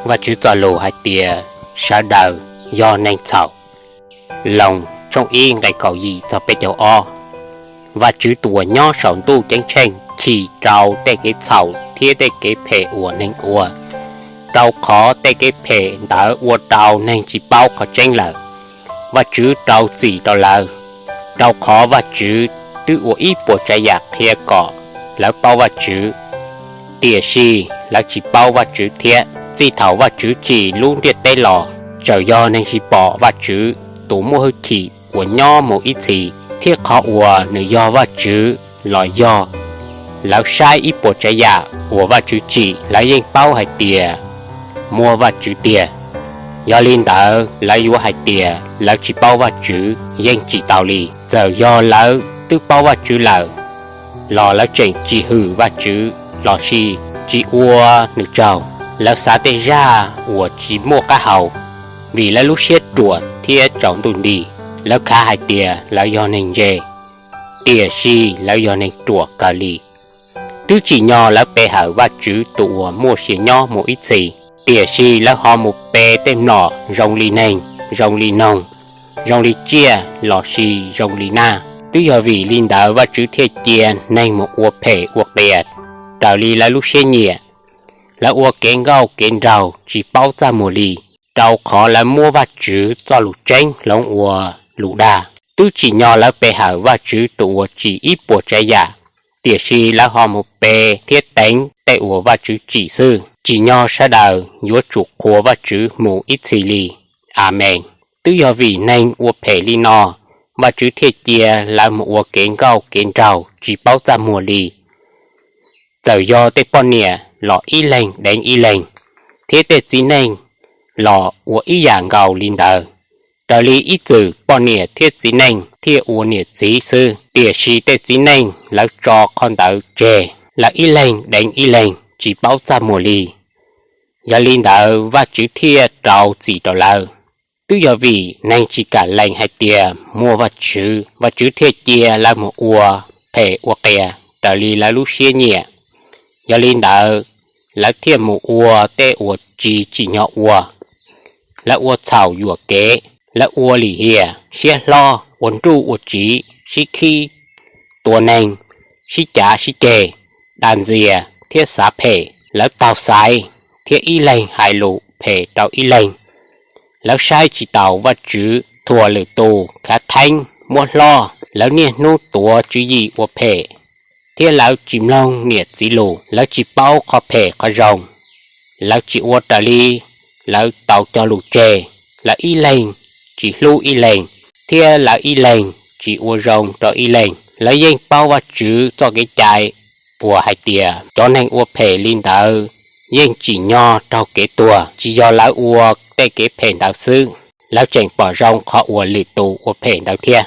Vajtswv txoj lus hais tias sawv daws yog neeg txhaum. Loos tshooj ib nqe kaum yim txog peb caug ob. Vajtswv tus uas nyob saum ntuj ceeb tsheej chim rau tej kev txhaum thiab tej kev phem uas neeg ua, rau qhov tej kev phem ntawd ua rau neeg tsis paub qhov tseeb lawm. Vajtswv rau txim rau lawv, rau qhov Vajtswv twb ua ib puas tsav yam qhia kom lawv paub Vajtswv, tiam sis lawv tsis paub Vajtswv thiab. Txij thaum Vajtswv tsim lub ntiaj teb los, txawm yog neeg tsis pom Vajtswv tus muaj hwj chim uas nyob mus ib txhis thiab qhov uas nws yog Vajtswv los yog, lawv saib ib puas tsav yam uas Vajtswv tsim lawv yeej paub hais tias muaj Vajtswv tiag. Yog li ntawd lawv yuav hais tias lawv tsis paub Vajtswv yeej tsis tau li. Txawm yog lawv twb paub Vajtswv lawm los lawv tseem tsis hwm Vajtswv lossis tsis ua nws tsaug. Lawv xav tej zaj uas tsis muaj qab hau, vim lawv lub siab ruam thiab tsaus ntuj nti. Lawv khav hais tias lawv yog neeg ntse, tiam sis lawv yog neeg ruam kawg li. Twb tsim nyog lawv pe hawm Vajtswv tus uas muaj sia nyob mus ib txhis, tiam sis lawv ho mus pe tej mlom zoo li neeg, zoo li noog, zoo li tsiaj lossis zoo li nag. Twb yog vim li ntawd Vajtswv thiaj cia neeg mus ua phem ua qias raws li lawv lub siab nyiam. Lawv ua kev nkauj kev nraug tsis paub txaj muag li, rau qhov lawv muab Vajtswv txoj lus tseeb hloov ua lus dag. Twb tsim nyog lawv pe hawm Vajtswv tus uas tsim ib puas tsav yam, tiam sis lawv ho mus pe thiab teev tej uas Vajtswv tsim xwb. Tsim nyog sawv daws yuav tsum qhuas Vajtswv mus ib txhis li. Amees. Twb yog vim neeg ua phem li no, Vajtswv thiaj cia lawv mus ua kev nkauj kev nraug tsis paub txaj muag li. Txawm yog tej poj niam los ib leeg deev ib leeg, thiab tej txiv neej los ua ib yam nkaus li ntawd. Raws li ib txwm poj niam thiab txiv neej thiaj ua niam txiv xwb, tiam sis tej txiv neej lawv tso qhov ntawd tseg, lawv ib leeg deev ib leeg tsis paub txaj muag li. Yog li ntawd Vajtswv thiaj rau txim rau lawv. Twb yog vim neeg tsis kam lees hais tias muaj Vajtswv, Vajtswv thiaj cia lawv mus ua phem ua qias raws li lawv lub siab nyiam. Yog li ntawd, lawv thiaj mus ua tej uas tsis tsim nyog ua. Lawv ua txhaum yuam kev, lawv ua lim hiam, siab hlob, ua nruj ua tsiv, sib khib, tua neeg, sib cav sib ceg, dag ntxias thiab xav phem. Lawv taug xaiv thiab ib leeg hais lus phem rau ib leeg. Lawv saib tsis taus Vajtswv, thuam lwm tus, khav theeb, muab hlob. Lawv niaj hnub tuav tswv yim ua phem, thiab lawv tsis mloog niam txiv lus. Lawv tsis paub qhov phem qhov zoo, lawv tsis ua raws li lawv tau cog lus tseg. Lawv ib leeg tsis hlub ib leeg, thiab lawv ib leeg tsis ua zoo rau ib leeg. Lawv yeej paub Vajtswv txoj kev cai uas hais tias cov neeg ua phem li ntawd yeej tsim nyog raug kev tuag. Tsis yog lawv ua tej kev phem ntawd xwb, lawv tseem pom zoo qhov uas lwm tus ua phem ntawd thiab.